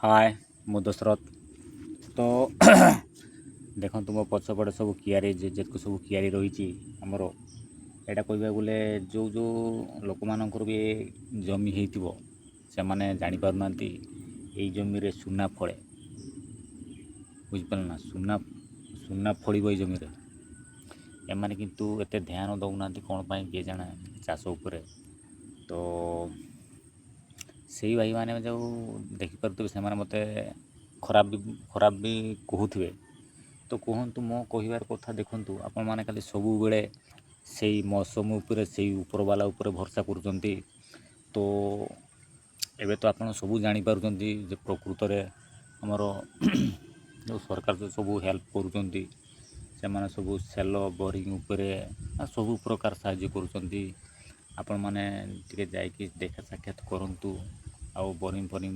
ହାଏ, ମୁଁ ଦଶରଥ। ତ ଦେଖନ୍ତୁ, ମୋ ପଛପଟେ ସବୁ କିଆରି, ଯେତିକି ସବୁ କିଆରି ରହିଛି ଆମର। ଏଇଟା କହିବାକୁ ଗଲେ ଯେଉଁ ଯେଉଁ ଲୋକମାନଙ୍କର ବି ଜମି ହେଇଥିବ, ସେମାନେ ଜାଣିପାରୁନାହାନ୍ତି ଏଇ ଜମିରେ ସୁନା ଫଳେ। ବୁଝିପାରିଲେ ନା? ସୁନା, ସୁନା ଫଳିବ ଏଇ ଜମିରେ। ଏମାନେ କିନ୍ତୁ ଏତେ ଧ୍ୟାନ ଦେଉନାହାନ୍ତି, କ'ଣ ପାଇଁ କିଏ ଜାଣେ, ଚାଷ ଉପରେ। ତ ସେଇ ଭାଇମାନେ ଯେଉଁ ଦେଖିପାରୁଥିବେ, ସେମାନେ ମୋତେ ଖରାପ ବି କହୁଥିବେ। ତ କୁହନ୍ତୁ। ମୋ କହିବାର କଥା, ଦେଖନ୍ତୁ, ଆପଣମାନେ ଖାଲି ସବୁବେଳେ ସେଇ ମୌସମ ଉପରେ, ସେଇ ଉପରବାଲା ଉପରେ ଭରସା କରୁଛନ୍ତି। ତ ଏବେ ତ ଆପଣ ସବୁ ଜାଣିପାରୁଛନ୍ତି ଯେ ପ୍ରକୃତରେ ଆମର ଯେଉଁ ସରକାର ଯେଉଁ ସବୁ ହେଲ୍ପ କରୁଛନ୍ତି, ସେମାନେ ସବୁ ସେଲ ବୋରିଂ ଉପରେ ସବୁ ପ୍ରକାର ସାହାଯ୍ୟ କରୁଛନ୍ତି। ଆପଣମାନେ ଟିକେ ଯାଇକି ଦେଖା ସାକ୍ଷାତ କରନ୍ତୁ ଆଉ ବୋରିଂ ଫୋରିଂ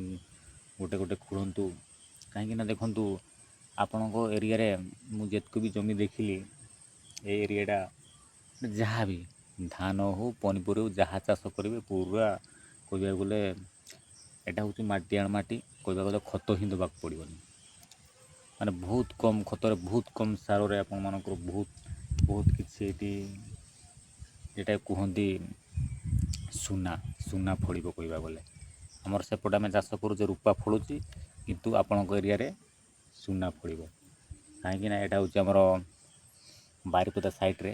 ଗୋଟେ ଗୋଟେ ଖୋଳନ୍ତୁ। କାହିଁକିନା ଦେଖନ୍ତୁ, ଆପଣଙ୍କ ଏରିଆରେ ମୁଁ ଯେତିକି ବି ଜମି ଦେଖିଲି, ଏ ଏରିଆଟା ଯାହା ବି ଧାନ ହଉ, ପନିପରିବା ହଉ, ଯାହା ଚାଷ କରିବେ, ପୁରା କହିବାକୁ ଗଲେ ଏଇଟା ହେଉଛି ମାଟିଆଣ ମାଟି। କହିବାକୁ ଗଲେ ଖତ ହିଁ ଦେବାକୁ ପଡ଼ିବନି, ମାନେ ବହୁତ କମ୍ ଖତରେ, ବହୁତ କମ୍ ସାରରେ ଆପଣମାନଙ୍କର ବହୁତ ବହୁତ କିଛି ଏଇଠି ଯେଟା କୁହନ୍ତି ସୁନା, ସୁନା ଫଳିବ। କହିବାକୁ ଗଲେ ଆମର ସେପଟେ ଆମେ ଚାଷ କରୁଛେ, ରୂପା ଫଳୁଛି, କିନ୍ତୁ ଆପଣଙ୍କ ଏରିଆରେ ସୁନା ଫଳିବ। କାହିଁକିନା ଏଇଟା ହେଉଛି ଆମର ବାରିପଦା ସାଇଡ଼୍ରେ।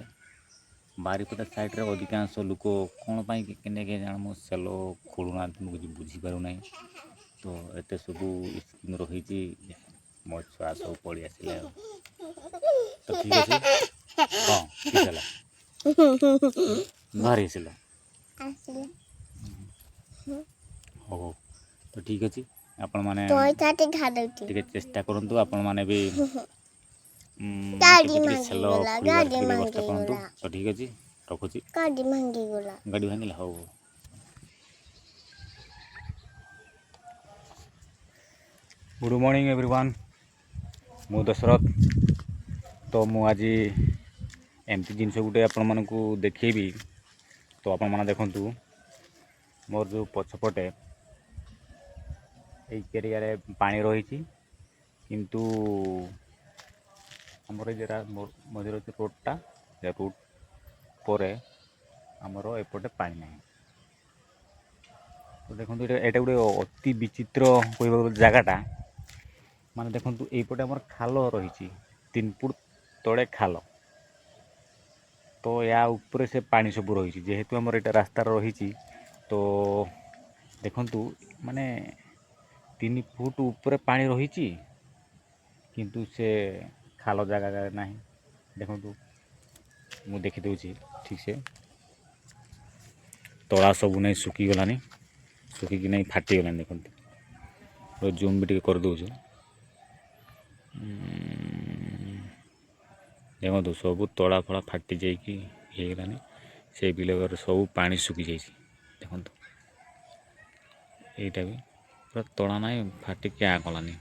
ବାରିପଦା ସାଇଡ଼୍ରେ ଅଧିକାଂଶ ଲୋକ କ'ଣ ପାଇଁ କେନେ କେଜାଣି ମୁଁ ସେଲୋ ଖୋଳୁନାହାନ୍ତି, ମୁଁ କିଛି ବୁଝିପାରୁନାହିଁ। ତ ଏତେ ସବୁ ସ୍କିମ୍ ରହିଛି। ମୋ ଛୁଆ ସବୁ ପଳେଇ ଆସିଲେ ଆଉ। ତ ଠିକ୍ ଅଛି। ହଁ, ଠିକ୍ ହେଲା, ଧରି ଆସିଲା। ଆସିଲା। ହଉ ହଉ, ତ ଠିକ୍ ଅଛି। ଆପଣମାନେ ପଇସାଟି ଢାଲୁଛି। ଟିକେ ଚେଷ୍ଟା କରନ୍ତୁ। ଆପଣମାନେ ବି ଗାଡ଼ି ଟିକେ ଟିକେ ସେଲ ଭାଙ୍ଗିଗଲା, ଖୋଳିବାର ଗାଡ଼ି ଟିକେ ବ୍ୟବସ୍ଥା କରନ୍ତୁ। ଭାଙ୍ଗିଗଲା। ତ ଠିକ୍ ଅଛି, ରଖୁଛି। ଗାଡ଼ି ଭାଙ୍ଗିଗଲା। ଗାଡ଼ି ଭାଙ୍ଗିଲା? ହଉ ହଉ। ଗୁଡ଼୍ ମର୍ଣ୍ଣିଂ ଏଭ୍ରିୱାନ୍, ମୁଁ ଦଶରଥ। ତ ମୁଁ ଆଜି ଏମିତି ଜିନିଷ ଗୋଟେ ଆପଣମାନଙ୍କୁ ଦେଖେଇବି। ତ ଆପଣମାନେ ଦେଖନ୍ତୁ, ମୋର ଯେଉଁ ପଛପଟେ ଏଇ ଏରିଆରେ ପାଣି ରହିଛି, କିନ୍ତୁ ଆମର ଏଇ ଯେ ମଝିରେ ଅଛି ରୋଡ଼ଟା, ରୋଡ଼ ପରେ ଆମର ଏପଟେ ପାଣି ନାହିଁ। ତ ଦେଖନ୍ତୁ, ଏଇଟା ଗୋଟେ ଅତି ବିଚିତ୍ର କହିବାକୁ ଗଲେ ଜାଗାଟା। ମାନେ ଦେଖନ୍ତୁ, ଏଇପଟେ ଆମର ଖାଲ ରହିଛି, 3 ଫୁଟ ତଳେ ଖାଲ। ତ ୟା ଉପରେ ସେ ପାଣି ସବୁ ରହିଛି। ଯେହେତୁ ଆମର ଏଇଟା ରାସ୍ତାର ରହିଛି, ତ ଦେଖନ୍ତୁ, ମାନେ 3 ଫୁଟ ଉପରେ ପାଣି ରହିଛି, କିନ୍ତୁ ସେ ଖାଲ ଜାଗା ନାହିଁ। ଦେଖନ୍ତୁ, ମୁଁ ଦେଖିଦେଉଛି ଠିକ୍ସେ। ତଳା ସବୁ ନାଇଁ ଶୁଖିଗଲାନି, ଶୁଖିକି ନାଇଁ ଫାଟିଗଲାନି। ଦେଖନ୍ତୁ, ଜୁମ୍ ବି ଟିକେ କରିଦେଉଛୁ। ଦେଖନ୍ତୁ, ସବୁ ତଳା ଫଳା ଫାଟି ଯାଇକି ହେଇଗଲାନି। ସେଇ ବିଲରେ ସବୁ ପାଣି ଶୁଖିଯାଇଛି। ଦେଖନ୍ତୁ, ଏଇଟା ବି ପୁରା ତଳା ନାହିଁ, ଫାଟିକି ଆଁ କଲାନି।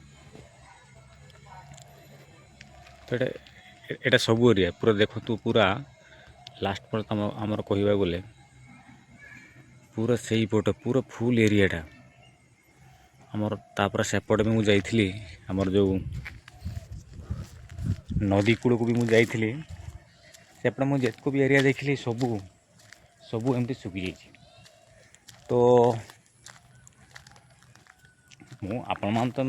ତ ଏଇଟା ସବୁ ଏରିଆ ପୁରା ଦେଖନ୍ତୁ, ପୁରା ଲାଷ୍ଟ ପର୍ଯ୍ୟନ୍ତ ଆମର କହିବାକୁ ଗଲେ ପୁରା ସେଇପଟ ପୁରା ଫୁଲ୍ ଏରିଆଟା ଆମର। ତାପରେ ସେପଟେ ବି ମୁଁ ଯାଇଥିଲି, ଆମର ଯେଉଁ ନଦୀ କୂଳକୁ ବି ମୁଁ ଯାଇଥିଲି। ସେପଟେ ମୁଁ ଯେତିକି ବି ଏରିଆ ଦେଖିଲି, ସବୁ ସବୁ ଏମିତି ଶୁଖିଯାଇଛି। ତ ମୁଁ ଆପଣମାନେ ତ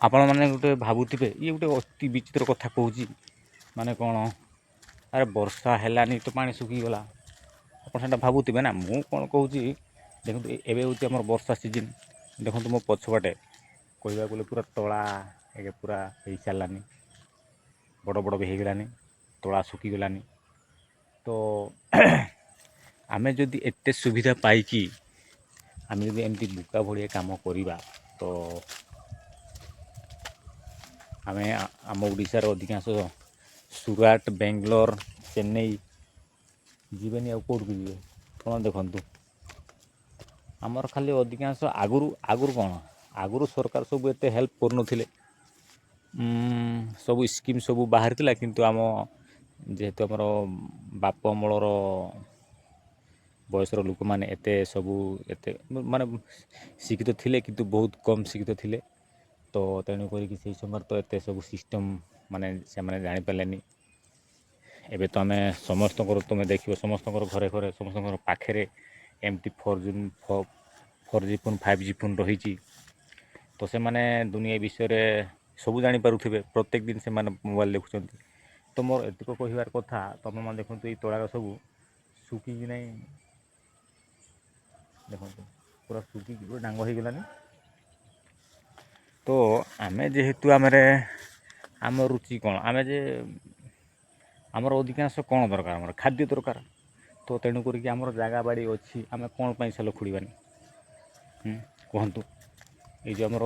ଆପଣମାନେ ଗୋଟେ ଭାବୁଥିବେ, ଇଏ ଗୋଟେ ଅତି ବିଚିତ୍ର କଥା କହୁଛି, ମାନେ କ'ଣ? ଆରେ, ବର୍ଷା ହେଲାନି ତ ପାଣି ଶୁଖିଗଲା। ଆପଣ ସେଇଟା ଭାବୁଥିବେ ନା? ମୁଁ କ'ଣ କହୁଛି ଦେଖନ୍ତୁ, ଏବେ ହେଉଛି ଆମର ବର୍ଷା ସିଜିନ୍। ଦେଖନ୍ତୁ, ମୋ ପଛପଟେ କହିବାକୁ ଗଲେ ପୁରା ତଳା ଏବେ ପୁରା ହେଇସାରିଲାନି, ବଡ଼ ବଡ଼ ବି ହେଇଗଲାନି, ତଳା ଶୁଖିଗଲାନି। ତ ଆମେ ଯଦି ଏତେ ସୁବିଧା ପାଇକି ଆମେ ଯଦି ଏମିତି ବୋକା ଭଳିଆ କାମ କରିବା, ତ ଆମେ ଆମ ଓଡ଼ିଶାର ଅଧିକାଂଶ ସୁରାଟ, ବେଙ୍ଗଲୋର, ଚେନ୍ନାଇ ଯିବେନି, ଆଉ କେଉଁଠିକୁ ଯିବେ? କ'ଣ ଦେଖନ୍ତୁ, ଆମର ଖାଲି ଅଧିକାଂଶ ଆଗରୁ କ'ଣ, ଆଗରୁ ସରକାର ସବୁ ଏତେ ହେଲ୍ପ କରୁନଥିଲେ। ସବୁ ସ୍କିମ୍ ସବୁ ବାହାରିଥିଲା, କିନ୍ତୁ ଆମ ଯେହେତୁ ଆମର ବାପ ଅମଳର ବୟସର ଲୋକମାନେ ଏତେ ସବୁ ଏତେ ମାନେ ଶିକ୍ଷିତ ଥିଲେ, କିନ୍ତୁ ବହୁତ କମ୍ ଶିକ୍ଷିତ ଥିଲେ। ତ ତେଣୁ କରିକି ସେଇ ସମୟରେ ତ ଏତେ ସବୁ ସିଷ୍ଟମ୍ ମାନେ ସେମାନେ ଜାଣିପାରିଲେନି। ଏବେ ତ ଆମେ ସମସ୍ତଙ୍କର, ତୁମେ ଦେଖିବ, ସମସ୍ତଙ୍କର ଘରେ ଘରେ, ସମସ୍ତଙ୍କର ପାଖରେ ଏମିତି 4G phone, 5G phone ରହିଛି। ତ ସେମାନେ ଦୁନିଆ ବିଷୟରେ ସବୁ ଜାଣିପାରୁଥିବେ। ପ୍ରତ୍ୟେକ ଦିନ ସେମାନେ ମୋବାଇଲ୍ ଦେଖୁଛନ୍ତି। ତ ମୋର ଏତିକ କହିବାର କଥା, ତୁମେମାନେ ଦେଖନ୍ତୁ, ଏଇ ତଡ଼ାଗ ସବୁ ଶୁଖିକି ନାହିଁ। ଦେଖନ୍ତୁ, ପୁରା ଶୁଖିକି ପୁରା ଡାଙ୍ଗ ହେଇଗଲାନି। ତ ଆମେ ଯେହେତୁ ଆମର ଆମ ରୁଚି କ'ଣ, ଆମେ ଯେ ଆମର ଅଧିକାଂଶ କ'ଣ ଦରକାର? ଆମର ଖାଦ୍ୟ ଦରକାର। ତ ତେଣୁ କରିକି ଆମର ଜାଗା ବାଡ଼ି ଅଛି, ଆମେ କ'ଣ ପାଇଁ ସେଲ ଖୋଳିବାନି? କୁହନ୍ତୁ। ଏଇ ଯେଉଁ ଆମର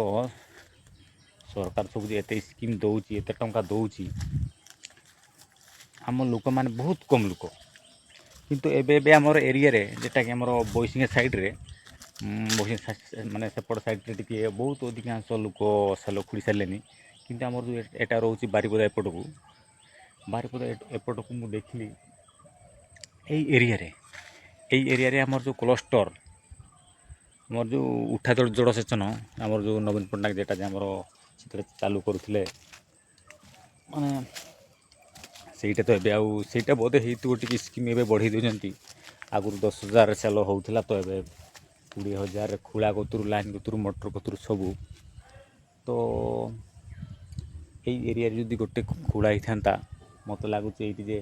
ସରକାର ସବୁ ଯେ ଏତେ ସ୍କିମ୍ ଦେଉଛି, ଏତେ ଟଙ୍କା ଦେଉଛି, ଆମ ଲୋକମାନେ ବହୁତ କମ୍ ଲୋକ। କିନ୍ତୁ ଏବେ ଏବେ ଆମର ଏରିଆରେ, ଯେଟାକି ଆମର ବୈଶିଙ୍ଗା ସାଇଡ଼୍ରେ, ବୈଶିଙ୍ଗା ମାନେ ସେପଟ ସାଇଡ଼୍ରେ ଟିକେ ବହୁତ ଅଧିକାଂଶ ଲୋକ ସେଲ ଖୋଳି ସାରିଲେନି। କିନ୍ତୁ ଆମର ଯେଉଁ ଏଟା ରହୁଛି ବାରିପଦା ଏପଟକୁ, ବାରିପଦା ଏପଟକୁ ମୁଁ ଦେଖିଲି ଏଇ ଏରିଆରେ ଆମର ଯେଉଁ କ୍ଲଷ୍ଟର, ଆମର ଯେଉଁ ଉଠା ଜଳସେଚନ, ଆମର ଯେଉଁ ନବୀନ ପଟ୍ଟନାୟକ ଯେଟା ଯେ ଆମର ସେଥିରେ ଚାଲୁ କରୁଥିଲେ, ମାନେ ସେଇଟା ତ ଏବେ ଆଉ ସେଇଟା ବୋଧେ ହେଇଥିବ ଟିକେ ସ୍କିମ୍ ଏବେ ବଢ଼େଇ ଦେଉଛନ୍ତି। ଆଗରୁ 10,000 ସେଲ ହେଉଥିଲା, ତ ଏବେ 20,000, ଖୋଳା କତୁରୁ, ଲାଇନ୍ କତୁରୁ, ମଟର କତୁରୁ ସବୁ। ତ ଏଇ ଏରିଆରେ ଯଦି ଗୋଟେ ଖୋଳା ହେଇଥାନ୍ତା, ମୋତେ ଲାଗୁଛି ଏଇଠି ଯେ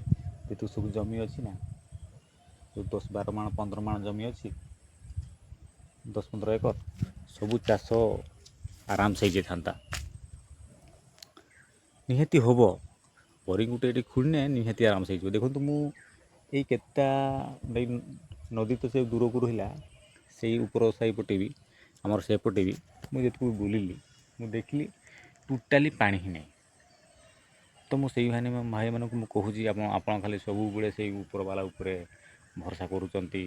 ଯେତିକି ସବୁ ଜମି ଅଛି ନା, ଯେଉଁ 10-12 ମାଣ, 15 ମାଣ ଜମି ଅଛି, 10-15 ଏକର, ସବୁ ଚାଷ ଆରାମସେ ହେଇଯାଇଥାନ୍ତା। ନିହାତି ହେବ। ବୋରିଂ ଗୋଟେ ଏଠି ଖୋଳିନେ ନିହାତି ଆରାମସେ ହେଇଯିବ। ଦେଖନ୍ତୁ, ମୁଁ ଏଇ କେତେଟା ଏଇ ନଦୀ ତ ସେ ଦୂରକୁ ରହିଲା, ସେଇ ଉପର ସାହି ପଟେ ବି, ଆମର ସେପଟେ ବି ମୁଁ ଯେତିକି ବୁଲିଲି, ମୁଁ ଦେଖିଲି ଟୋଟାଲି ପାଣି ହିଁ ନାହିଁ। ତ ମୁଁ ସେଇ ଭାଇମାନଙ୍କୁ ମୁଁ କହୁଛି, ଆପଣ ଖାଲି ସବୁବେଳେ ସେଇ ଉପରବାଲା ଉପରେ ଭରସା କରୁଛନ୍ତି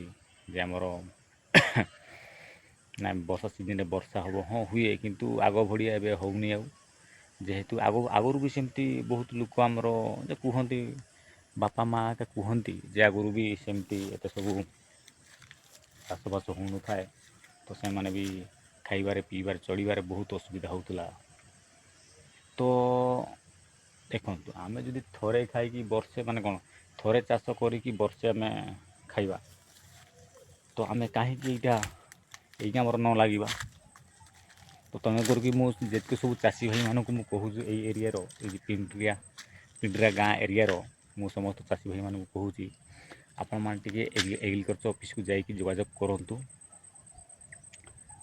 ଯେ ଆମର ନା ବର୍ଷା ସିଜନରେ ବର୍ଷା ହେବ। ହଁ, ହୁଏ, କିନ୍ତୁ ଆଗ ଭଳିଆ ଏବେ ହେଉନି ଆଉ। ଯେହେତୁ ଆଗରୁ ବି ସେମିତି ବହୁତ ଲୋକ ଆମର ଯେ କୁହନ୍ତି, ବାପା ମା ଏକା କୁହନ୍ତି ଯେ ଆଗରୁ ବି ସେମିତି ଏତେ ସବୁ ଚାଷବାସ ହେଉନଥାଏ। ତ ସେମାନେ ବି ଖାଇବାରେ, ପିଇବାରେ, ଚଳିବାରେ ବହୁତ ଅସୁବିଧା ହେଉଥିଲା। ତ ଦେଖନ୍ତୁ, ଆମେ ଯଦି ଥରେ ଖାଇକି ବର୍ଷେ, ମାନେ କ'ଣ, ଥରେ ଚାଷ କରିକି ବର୍ଷେ ଆମେ ଖାଇବା, ତ ଆମେ କାହିଁକି ଏଇଟା ଆମର ନ ଲାଗିବା? ତ ତେଣୁ କରିକି ମୁଁ ଯେତିକି ସବୁ ଚାଷୀ ଭାଇମାନଙ୍କୁ ମୁଁ କହୁଛି, ଏଇ ଏରିଆର, ଏଇ ପିଣ୍ଡିଆ ଗାଁ ଏରିଆର ମୁଁ ସମସ୍ତ ଚାଷୀ ଭାଇମାନଙ୍କୁ କହୁଛି, ଆପଣମାନେ ଟିକେ ଏଗ୍ରିକଲଚର୍ ଅଫିସକୁ ଯାଇକି ଯୋଗାଯୋଗ କରନ୍ତୁ।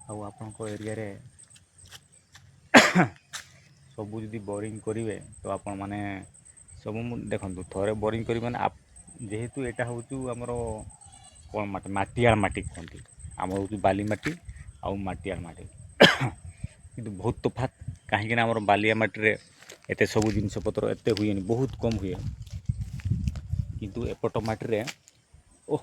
ଆଉ ଆପଣଙ୍କ ଏରିଆରେ ସବୁ ଯଦି ବୋରିଂ କରିବେ, ତ ଆପଣମାନେ ସବୁ ମୁଁ ଦେଖନ୍ତୁ, ଥରେ ବୋରିଂ କରିବେ ମାନେ ଯେହେତୁ ଏଇଟା ହେଉଛି ଆମର କ'ଣ ମାଟି, ମାଟିଆଳ ମାଟି କୁହନ୍ତି। ଆମର ହେଉଛି ବାଲି ମାଟି ଆଉ ମାଟିଆଳ ମାଟି କିନ୍ତୁ ବହୁତ ତଫାତ୍। କାହିଁକିନା ଆମର ବାଲିଆ ମାଟିରେ ଏତେ ସବୁ ଜିନିଷପତ୍ର ଏତେ ହୁଏନି, ବହୁତ କମ୍ ହୁଏ। କିନ୍ତୁ ଏପଟ ମାଟିରେ ଓ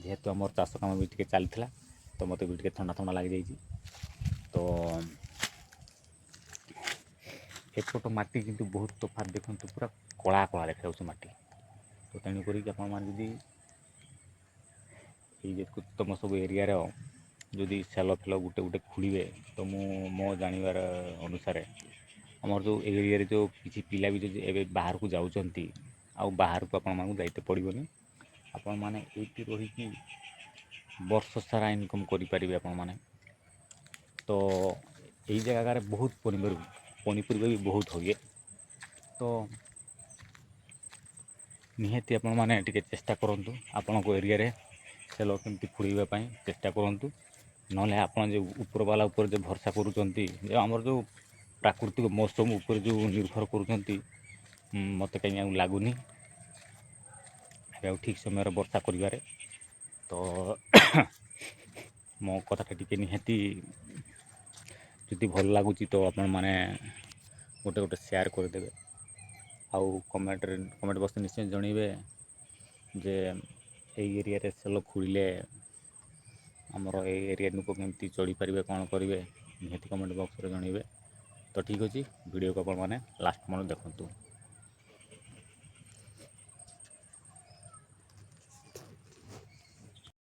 ଯେହେତୁ ଆମର ଚାଷ କାମ ବି ଟିକେ ଚାଲିଥିଲା, ତ ମୋତେ ବି ଟିକେ ଥଣ୍ଡା ଥଣ୍ଡା ଲାଗିଯାଇଛି। ତ ଏପଟ ମାଟି କିନ୍ତୁ ବହୁତ ତଫାତ୍। ଦେଖନ୍ତୁ, ପୁରା କଳା କଳା ଦେଖାଯାଉଛି ମାଟି। ତ ତେଣୁ କରିକି ଆପଣମାନେ ଯଦି ଏଇ ଯେ ତୁମ ସବୁ ଏରିଆର ଯଦି ସେଲ ଫେଲ ଗୋଟେ ଗୋଟେ ଖୋଳିବେ, ତ ମୁଁ ମୋ ଜାଣିବାର ଅନୁସାରେ ଆମର ଯେଉଁ ଏରିଆରେ ଯେଉଁ କିଛି ପିଲା ବି ଯଦି ଏବେ ବାହାରକୁ ଯାଉଛନ୍ତି, ଆଉ ବାହାରକୁ ଆପଣମାନଙ୍କୁ ଯାଇତେ ପଡ଼ିବନି। ଆପଣମାନେ ଏଇଠି ରହିକି ବର୍ଷ ସାରା ଇନକମ୍ କରିପାରିବେ ଆପଣମାନେ। ତ ଏଇ ଜାଗାରେ ବହୁତ ପନିପରିବା ବି ବହୁତ ହୁଏ। ତ ନିହାତି ଆପଣମାନେ ଟିକେ ଚେଷ୍ଟା କରନ୍ତୁ, ଆପଣଙ୍କ ଏରିଆରେ ସେଲ କେମିତି ଖୋଳିବା ପାଇଁ ଚେଷ୍ଟା କରନ୍ତୁ। ନହେଲେ ଆପଣ ଯେଉଁ ଉପରବାଲା ଉପରେ ଯେଉଁ ଭରସା କରୁଛନ୍ତି, ଯେ ଆମର ଯେଉଁ ପ୍ରାକୃତିକ ମୌସମ ଉପରେ ଯେଉଁ ନିର୍ଭର କରୁଛନ୍ତି, ମୋତେ କାହିଁ ଆଉ ଲାଗୁନି ଏବେ ଆଉ ଠିକ୍ ସମୟରେ ବର୍ଷା କରିବାରେ। ତ ମୋ କଥାଟା ଟିକେ ନିହାତି ଯଦି ଭଲ ଲାଗୁଛି, ତ ଆପଣମାନେ ଗୋଟେ ଗୋଟେ ସେୟାର କରିଦେବେ। ଆଉ କମେଣ୍ଟ ବକ୍ସରେ ନିଶ୍ଚୟ ଜଣାଇବେ ଯେ ଏଇ ଏରିଆରେ ସେଲ ଖୋଳିଲେ ଆମର ଏଇ ଏରିଆ ଲୋକ କେମିତି ଚଳିପାରିବେ, କ'ଣ କରିବେ, ନିହାତି କମେଣ୍ଟ ବକ୍ସରେ ଜଣାଇବେ। ତ ଠିକ୍ ଅଛି, ଭିଡ଼ିଓକୁ ଆପଣମାନେ ଲାଷ୍ଟ ପର୍ଯ୍ୟନ୍ତ ଦେଖନ୍ତୁ।